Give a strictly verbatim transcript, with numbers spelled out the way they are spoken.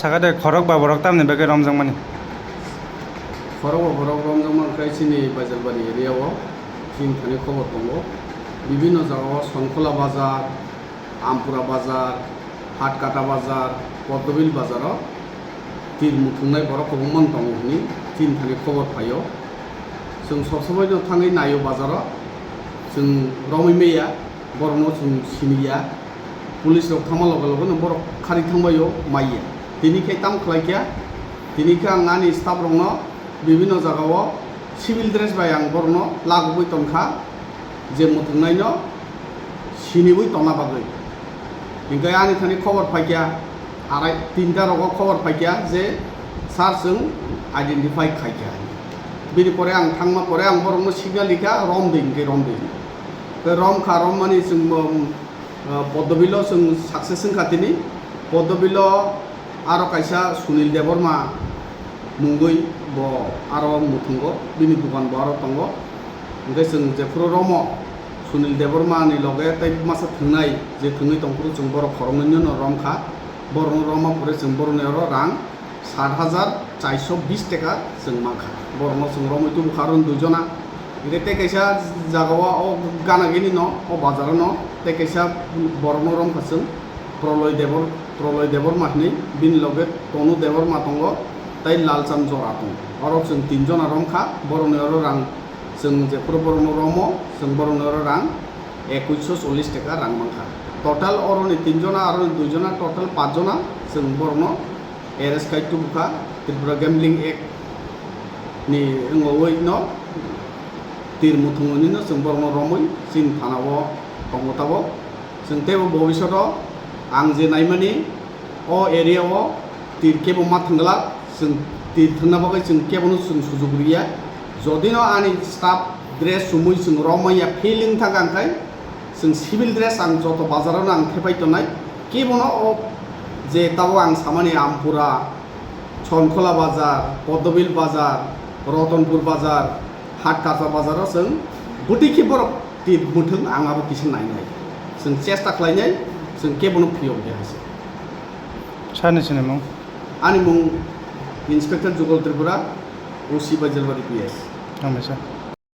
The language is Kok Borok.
Sakha de, khorok ba borok tamni bagwi romjakmani? Khorok ba borok romjakma wngkha chini Baijalbari area o, chini thani khobor tongo. Bibinno jagao Sonkhola bazar, Ampura bazar, Hatkata bazar, Poddobil bazaro tir muthungnai borok kwbangma tongo hwnwi chini thani khobor phaio. Chwng sob somoino thangwi naio bazaro, chwng romwi maya, borokno chwng siniya. Police rok thangma loge loge no borok khari thangbaio maiya. Tini khe tamo khlai kha, tini khe ang ani staff rokno bibinno jagao civil dress bai ang borokno lagogwi tongkha, je muthungnaino siniwi tongna bagwi. Hinkhe ani thani khobor phaikha, arai tinta rogo khobor phaikha je sir chwng identify khaikha. Bini pore ang thangma pore ang borokno signal rikha, "Romdi," hinkhe romdi. Tei romkha, rommani chwng, um, uh, Podobilo chwng success wngkha tini. Podobilo aro kaisa Sunil Debbarma mungwi bo aro muthungo, bini dukan bo aro tongo. Hinkhe chwng jephuru romo Sunil Debbarma ni loge tei masa thwngnai je thwngwi tongphuru chwng borok khoroknwino romkha. Borokno romma pore chwng borokni oro rang sat hajar charsho bis taka chwng mankha. Borokno chwng romwi tubukha aro duijona. Hinkhe tei kaisa jagao o gana gini no o bazaro no tei kaisa borokno romkha chwng Proloy Debor, Proloy Debbarma hinwi bini loge Tonu Debbarma tongo tei Lalchand Jora tongo. Oro chwng tinjona romkha, borokni oro rang chwng jephuru borokno romo chwng borokni oro rang ekuisho chollish taka rang mankha. Total oroni tinjona aroni duijona total pachjona chwng borokno arrest khai tubukha Tripura Gambling Act ni wngwi no tir muthungwi no chwng borokno romwi chini thana o tongo tabok. Chwng teibo bobishoto ang je naimani o area o tir kebo ma thwngla, chwng tir thwngna bagwi chwng kebono chwng sujuk riya. Jodi no ani staff dress chumui chwng romwi ya feeling thangkha, hwnkhe chwng civil dress ang joto bazar o no ang thepai tongnai. Kebono o je tabok ang samani Ampura, Sonkhola bazar, Poddobil bazar, Rotonpur bazar, Hatkata bazar o chwng bwtwi khe borok tir muthung ang abo kisa nainai. Chwng chesta khlainai, chwng kebono phiyok de hai se. Sani sinimung? Ani mung Inspector Jugal Tripura, O C Baijalbari P S. Hambai sir.